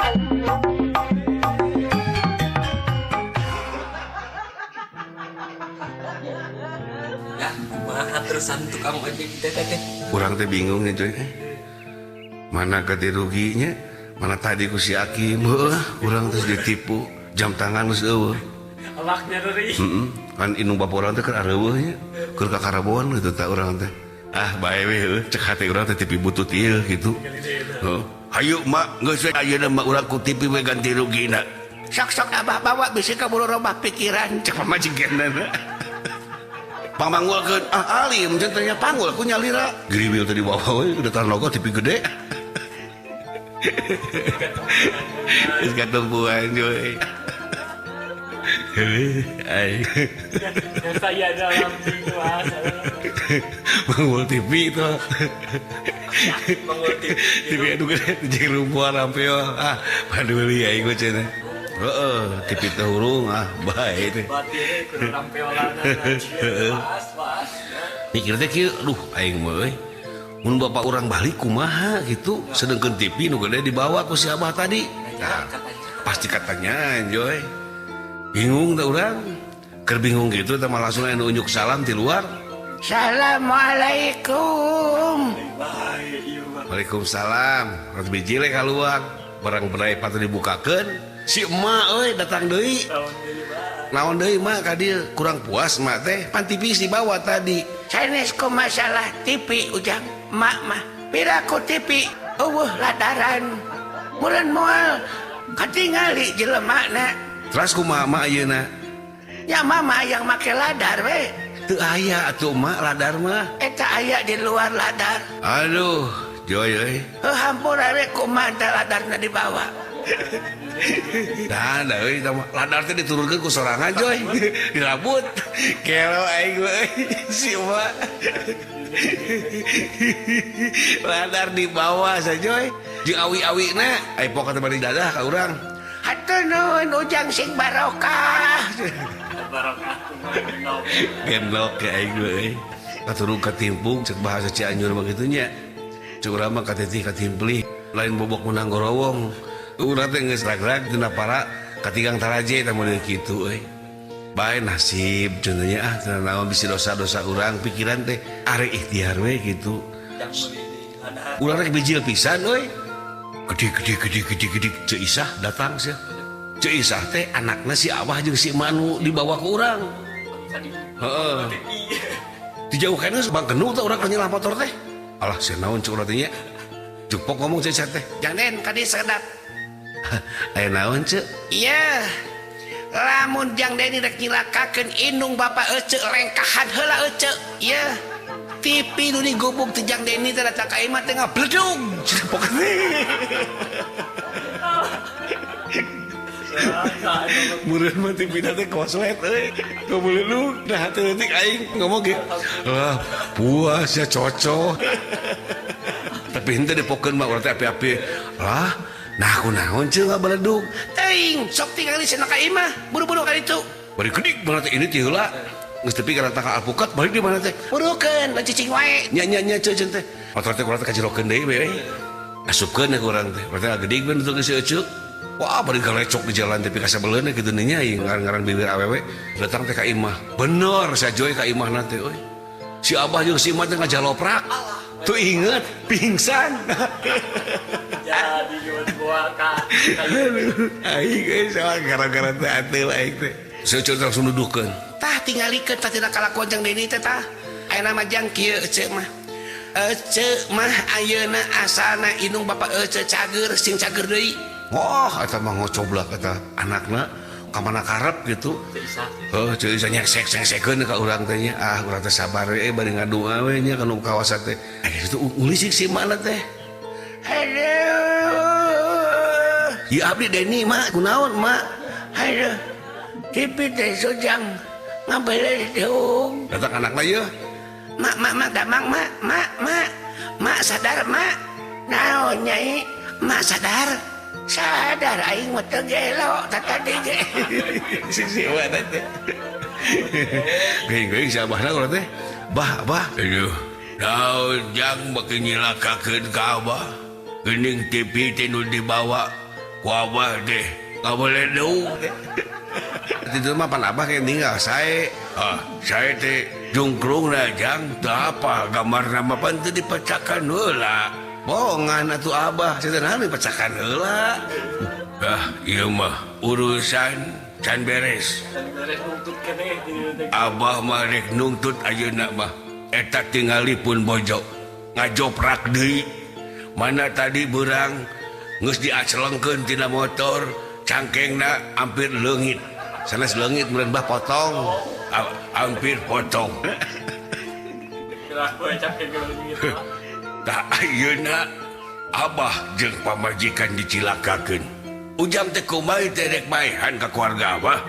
Ya, kumaha terusan tukang ojek teh teh teh. Urang teh bingung nya, coy. Mana ganti ruginya, mana tadi ku si Akim, heuh, urang terus ditipu, jam tangan geus eueuh. Awaknya dari. Heeh. Kan indung bapa urang teh keur areuweuh nya, keur ka Karaboan gitu tah urang teh. Ah, bae we heueuh, cek hate urang teh TV butut ieu gitu. Heuh. Hayu mak, geus we ayeuna mah urang ku TV we ganti rugina. Sok-sok abah bawa bisi kaburu robah pikiran cek pamajikanna. Pamangulkeun ah alim cenah panggul ku nyalira. Giriwil teh dibawa we udah logo TV gede. Geus katumpuan cuy. Ai. Saya dalam situasi. Manggul TV itu. Manggul TV. TV anu gede jeung rumpuan rampeo. Ah, paduli aing mah cenah. Heeh, TV teh hurung ah bae teh. Batir kudu rampeolana. Heeh. Pas, pas. Mikir teh kieu, aduh aing mah euy. Mun bapak urang balik kumaha gitu, sedengkeun TV nu gede dibawa ku si abah tadi. Nah, pasti katanya Joy. Bingung teh urang. Keur bingung gitu teh mah langsung aya nu unjuk salam di luar. Assalamualaikum. Waalaikumsalam. Rot biji le kaluar. Barang berai patut dibukakeun. Si emak euy datang deui. Naon deui mak ka dieu? Kurang puas mak teh. Pan TV dibawa tadi. Sanes ku masalah TV ujang mak mah. Piraku TV eueuh ladaran. Meureun moal katingali jelemana. Terus kumaha mak ayeuna? Ya mama yang make ladar we. Teu aya atuh mak ladar mah. Eta aya di luar ladar. Aduh, Joy euy. Heuh hampura we kumaha teh ladarna dibawa. Nah, dah euy, tah mah ladar teh diturunkeun ku sorangan Joy. Dirabut. Kelo aing euy si emak. Ladar dibawa sa Joy. Jeung awi-awina ai pokok teh bari dadah ka urang. Hatur nuhun ujang sing barokah. Barokah kumaha gendok ke aing euy. Katurung katimpung cek bahasa Cianjur mah kitu nya. Cek urang mah katetih katimplih lain bobok menang gorowong. Urang teh geus rag-rag tina para katigang taraje tah model kitu euy. Bae nasib cenah ah cenah naon bisi dosa-dosa urang pikiran teh arek ikhtiar we kitu. Urang rek bijil pisan euy. Gede gede gede gede gede Ceu Isah datang sia. Ceu Isah teh anakna si Abah jeung si Manu dibawa ku urang. Heeh. Dijauhkeun geus bang kenu teh urang keur nyelah motor teh. Alah sia naon cek urang teh nya. Jupok ngomong Ceu Isah teh. Jangan ka dieu sedap. Aya naon Ceu? Iya. Lamun Jang Deni rek nyilakakeun indung bapa ece lengkahan heula ece. Iya. TV nu digubuk teh Jang Deni teh datang ka imah teh ngabledug. Jupok teh. Meureun mah TV teh koslet euy. Ngabledug nah teh leutik aing ngomong ge. Lah puas ya cocok. Tapi henteu dipokeun mah urang teh api-api. Lah nah aku naon ceu ngabeledug. Teuing sok tingali cenah ka imah buru-buru ka ditu. Bari gedik mana teh ini teh heula. Geus tepi kana tangka alpukat balik di mana teh? Burukeun lain cicing wae. Nya nya nya ceu teh. Motor teh kurang teh kajerokeun deui we euy. Asupkeun ku urang teh. Urang teh gedik we nuturkeun si Ece. Wah bari galecok di jalan teh pikasebeleun kitu nya ieu ngaran-ngaran bibir awewe. Datang teh ka imah. Bener sia Joy ka imahna teh euy. Si Abah jeung si Emak teh ngajaloprak. Tuh inget pingsan. Jadi buat ka. Aing euy salah gara-gara teh ateul aing teh. Si Ece langsung nuduhkeun. Tah tingalikeun tah tina kalakuan Jang Deni teh tah. Ayeuna mah jang kieu Ece mah. Ece mah ayeuna asalna indung bapa Ece cager sing cager deui. Wah eta mah ngocoblak eta anakna ka mana karep gitu. Heuh Ceu Isah nyeksek-nyeksekeun ka urang teh nya. Ah urang teh sabar we bari ngadua we nya ka nu kawasa teh. Aya kitu ulisik si emakna teh. Aduh. Ieu abdi Deni mak kunaon mak? Aduh. TV teh sojang ngabeledung. Datang anakna ieu. Mak mak mak damang mak mak mak. Mak sadar mak. Naon nyai? Mak sadar. Sadar aing mah teu gelo tah tadi ge. Si si emak teh. Geuing-geuing si abahna urang teh. Bah bah. Aduh. Naon jang beuki nyilakakeun ka abah. Geuning TV teh nu dibawa. Ku abah deh ngabeledug. Itu mah pan abah kayak tinggal sae. Ah, sae teh jungkrungna jang teu apa gambarna mah pan teu dipecakan heula. Bohongan atuh abah, cenah naon dipecakan heula. Ah, ieu mah urusan can beres. Can beres nuntut keneh di dieu teh. Abah mah rek nuntut ayeuna mah. Eta tingali pun bojo ngajoprak deui. Mana tadi beurang geus diaclengkeun tina motor, cangkengna hampir leungit. Sanes leungit meureun bah potong. Hampir potong. Gerak we cangkeng leungit mah. Tah ayeuna abah jeung pamajikan dicilakakeun. Ujang teh kumaha teh rek maehan ka keluarga abah?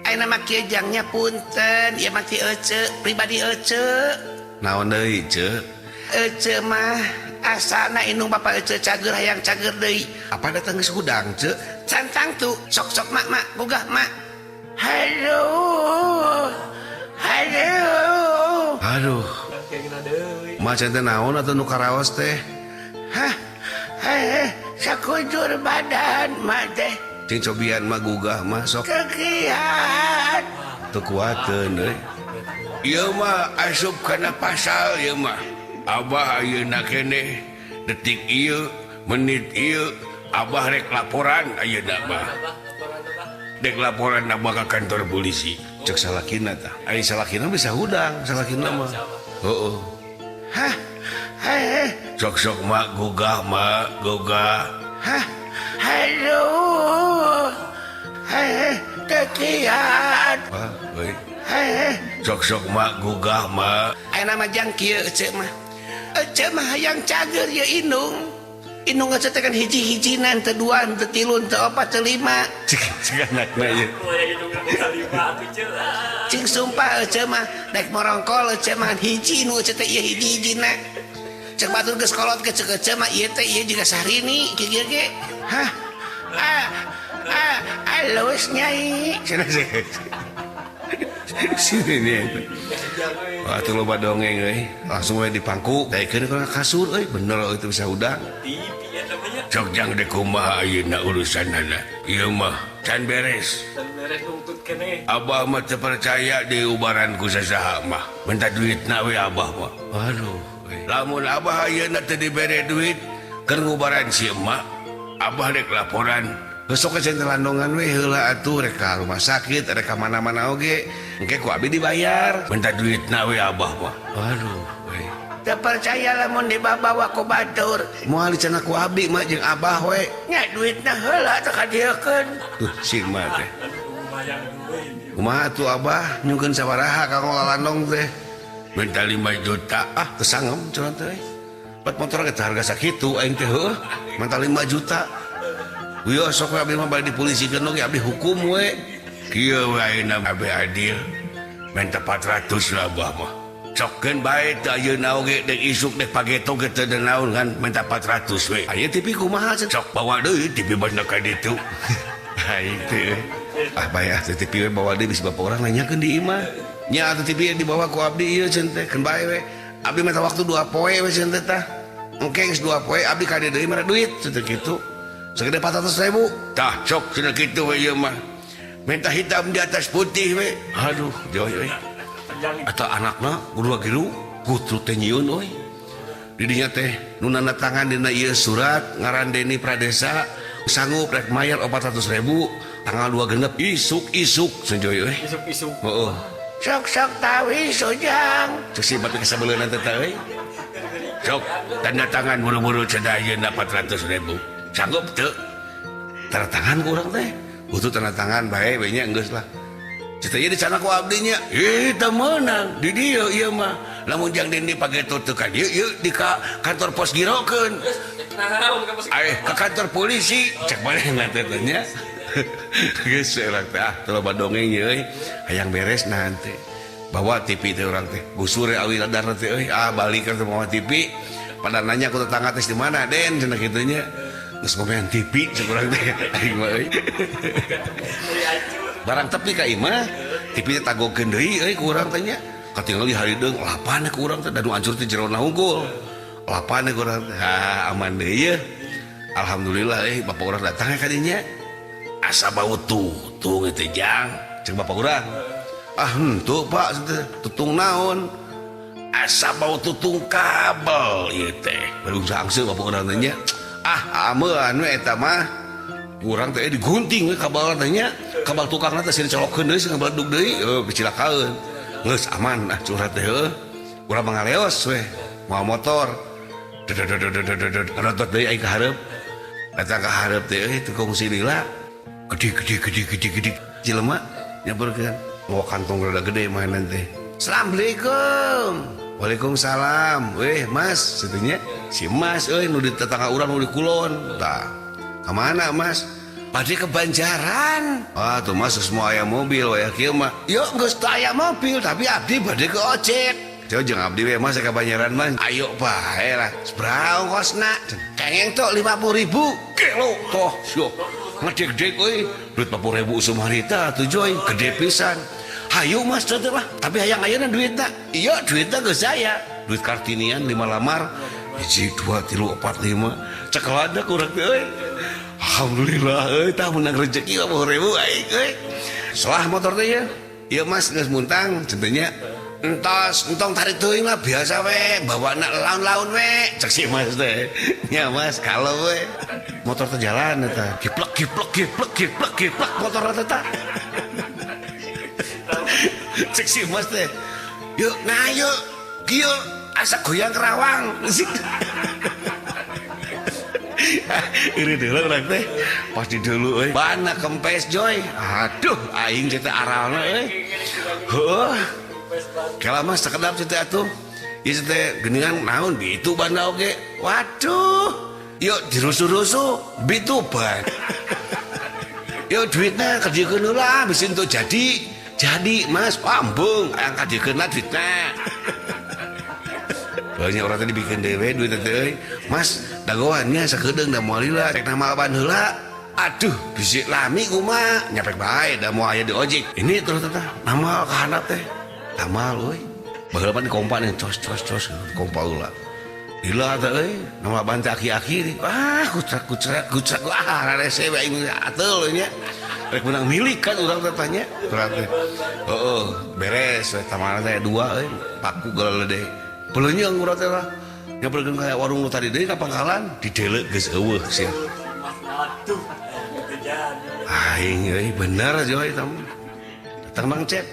Ayeuna mah kieu jangnya punten, ieu mah ti ece, pribadi ece. Naon deui, Ceu? Ece mah asana indung bapa ece cager hayang cager deui. Apa datang geus hudang, Ceu? Cantang tuh, sok-sok mak mak gugah mak. Aduh. Aduh. Aduh. Cangkengna deui. Mak teh naon atuh nu karaos teh? Hah? Sakujur badan mak teh. Cing cobian mah gugah mah sok. Kekiat. Teu kuateun euy. Ieu mah asup kana pasal ieu mah. Abah ayeuna keneh detik ieu, menit ieu abah rek laporan ayeuna mah. Dek laporan abah ka kantor polisi. Cek salakina tah. Ai salakina bisa hudang, salakina mah. Heeh. Hah? Heh. Sok-sok mak gugah mak gugah. Hah? Aduh. Heh, kekiat. Wah, euy. Heh. Sok-sok mak gugah mak. Ayeuna mah jang kieu ece mah. Ece mah hayang cager ye indung. Indung ece teh kan hiji-hijinan, teu dua, teu tilu, teu opat, teu lima. Cek cek anakna ieu. Cing sumpah ece mah daek morongkol ece mah hiji nu ece teh ieu hiji-hijina. Cek batur geus kolot ge cek ece mah ieu teh ieu juga Sahrini kieu ge. Hah? Ah, ah, alus nyai. Cenah sih. Sini nih. Wah, tuh loba dongeng euy. Langsung we dipangku, daekeun kana kasur euy, bener euy teu bisa hudang. TV eta mah nya. Sok jang dek kumaha ayeuna urusanana. Ieu mah can beres. Can beres nuntut keneh. Abah mah teu percaya diubaran ku sasaha mah. Minta duitna we abah mah. Aduh, euy. Lamun abah ayeuna teu dibere duit keur ngubaran si emak, abah rek laporan. Besok ke landongan we heula atuh rek ka rumah sakit, rek ka mana-mana oge. Engke ku abi dibayar. Minta duitna we abah mah. Aduh, euy. Teu percaya lamun dibawa ku batur. Moal dicenah ku abi mah jeung abah we. Nya duitna heula teh kadieukeun. Tuh si emak teh. Kumaha atuh abah nyungkeun sabaraha ka lalandong teh? Minta 5 juta. Ah, teu sangem cenah teh. Pat motor ge harga sakitu aing teh heueuh. Minta 5 juta. Wieu sok we abdi mah bade dipolisikeun oge abdi hukum we. Kieu we ayeuna abdi adil. Minta 400 lah abah mah. Sokkeun bae teu ayeuna oge deuk isuk deuk pageto ge teu naon kan minta 400 we. Aya TV kumaha cenah? Sok bawa deui TV banda ka ditu. Aing teh. Ah bae ah teh TV we bawa deui bisi bapak urang nanyakeun di imah. Nya atuh TV dibawa ku abdi ieu cenah teh keun bae we. Abdi minta waktu 2 poe we cenah teh tah. Engke geus 2 poe abdi ka dieu deui mere duit cenah kitu. Segede 400.000. Tah sok cenah kitu we ieu mah. Minta hitam di atas putih we. Aduh, jauh euy. Atau anakna guru giru kutru teh nyieun euy. Di dinya teh nu nanda tangan dina ieu surat ngaran Deni Pradesa sanggup rek mayar 400.000 tanggal 2 genep isuk-isuk senjoy euy. Isuk-isuk. Heeh. Sok-sok tawi sojang. Cek si batu kasabeuleuna teh teh euy. Sok tanda tangan buru-buru cenah ayeuna 400.000. Sanggup teu? Tanda tangan ku urang teh. Butuh tanda tangan bae we nya geus lah. Cita ieu dicana ku abdi nya. Ih, teu meunang di dieu ieu mah. Lamun jang Deni pageto teu ka dieu ieu di ka kantor pos girokeun. Ai ka kantor polisi cek manehna teh teh nya. Geus urang teh ah teu loba dongeng ieu euy. Hayang beres nahan teh. Bawa TV teh urang teh. Gusur awi ladar teh euy. Ah balik ka mawa TV. Pada nanya ku tetangga teh di mana Den cenah kitu nya. Geus ngomean TV cek urang teh aing mah euy. Barang tepi ka imah, TV teh tagokeun deui euy ku urang teh nya. Katingali harideung lapan ku urang teh da nu ancur teh jerona unggul. Lapan ku urang teh. Ha aman deui yeuh. Alhamdulillah bapak urang datang ka dinya. Asa bau tutung teh jang cek bapak urang. Ah henteu Pak tutung naon? Asa bau tutung kabel ieu teh. Baru angse bapak urang teh nya. Ah amean we eta mah. Urang teh digunting we kabel teh nya. Kabel tukangna teh sieun colokeun deui sieun ngabeledug deui. Heuh kecilakaeun. Geus aman ah curhat teh heuh. Urang mah ngaleos we mawa motor. Rotot deui aing ka hareup. Datang ka hareup teh euy teu kungsi lila. Gede gede gede gede gede jelema nyamperkeun. Mawa kantong rada gede mainan teh. Assalamualaikum. Waalaikumsalam. Weh Mas, satunya si Mas euy nu di tetangga urang nu di kulon. Tah. Ka mana Mas? Bade ke Banjaran. Ah tuh Mas semua aya mobil waya kieu mah. Yo geus teu aya mobil tapi abdi bade ke ojek. Coba jeung abdi we Mas ka Banjaran mah. Ayo bae lah. Sabaraha ongkosna? Kengeng tok 50.000. Gelo toh sio. Ngedek-dek euy. Duit 50.000 usum harita atuh joy gede pisan. Hayu Mas teh lah, tapi hayang ayeuna duitna. Iya duitna geus aya. Duit kartinian 5 lamar. 1 2 3 4 5. Cekelana kurang teh euy. Alhamdulillah euy tah menang rezeki 50.000 aing euy. Salah motor teh ya. Ieu Mas geus muntang centenya. Entos, entong tarik teuing lah biasa we, bawa na laun-laun we. Cek si Mas teh. Nya Mas kalau we. Motor teh jalan eta. Giplek giplek giplek giplek giplek motor teh tah. Cek si Mas teh. Yuk, nah yuk. Kieu asa goyang Kerawang. Ini dulu urang teh. Pasti dulu euy. Bana kempes joy. Aduh, aing teh aralna euy. Heuh. Kala Mas sakedap teh atuh. Ieu teh geuningan naon bitu banda oge. Waduh. Yuk dirusuh-rusuh bitu ban. Yuk duitna kerjakeun heula bisi untuk jadi. Jadi Mas, ambung aya kadiekeun lah duitna. Banyak orang tadi bikin dewe duit teh euy. Mas, dagoannya sakedeung da moal lila rek namal ban heula. Aduh, bisi lami kumaha nyapek bae da moal aya di ojek. Ini terus teh namal ka handap teh. Namal euy. Baheula pan kompa nih cos cos cos kompa heula. Lila teh euy, namal ban teh aki-aki. Ah, kucrak kucrak kucrak. Ah, rarese we aing ateul nya. Rek menang milik kan urang teh tanya. Urang teh. Heeh, beres we tamarana teh dua euy, paku galede. Beuleunyeung urang teh lah. Nyamperkeun ka warung nu tadi deui ka pangkalan, dideleuk geus eueuh sia. Aduh, teu jadi. Aing euy bener joy eta mah. Datang Mang Cep.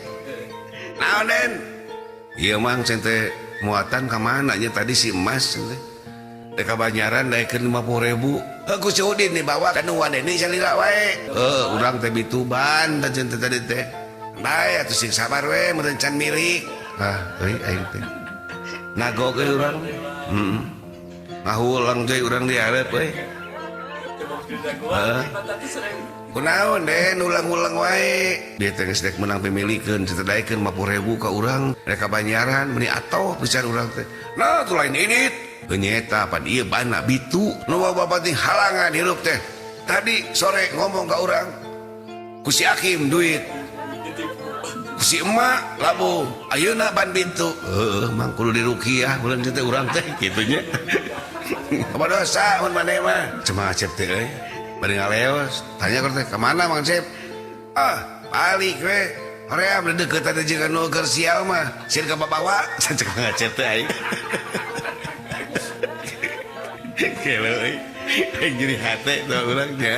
Naon Den? Ieu Mang cen teh muatan ka mana nya tadi si Emas cen teh. Dek ka Banjaran daekeun 50.000. Heuh ku si Udin dibawa ka nu Wadeni salila wae. Heuh urang teh bituban teh cen teh tadi teh. Bae atuh sing sabar we meureun can milik. Ah euy aing teh. Nagog euy urang. Heeh. Ngahulang deui urang di hareup euy. Heeh. Kunaon Den ulang-ulang wae. Dia teh geus dek meunang pimilikeun teh daekeun 50.000 ka urang rek ka Banjaran meuni atoh pisan urang teh. Nah tuh lain indit. Heuh nyaeta pan ieu bana bitu. Nu bapak teh halangan hirup teh. Tadi sore ngomong ka urang ku si Akim duit. Ku si emak labu ayeuna ban bitu. Heueuh mang kudu dirukiah bulan teh urang teh kitu nya. Apa dosa mun maneh mah? Cuma Acep teh euy. Bari ngaleos, tanya teh ka mana Mang Cep? Ah, balik we. Hoream deukeut teh jeung nu keur sial mah. Sieun ka babawa, cek Mang Acep teh aing. Gelo euy. Aing jadi hate tah urang nya.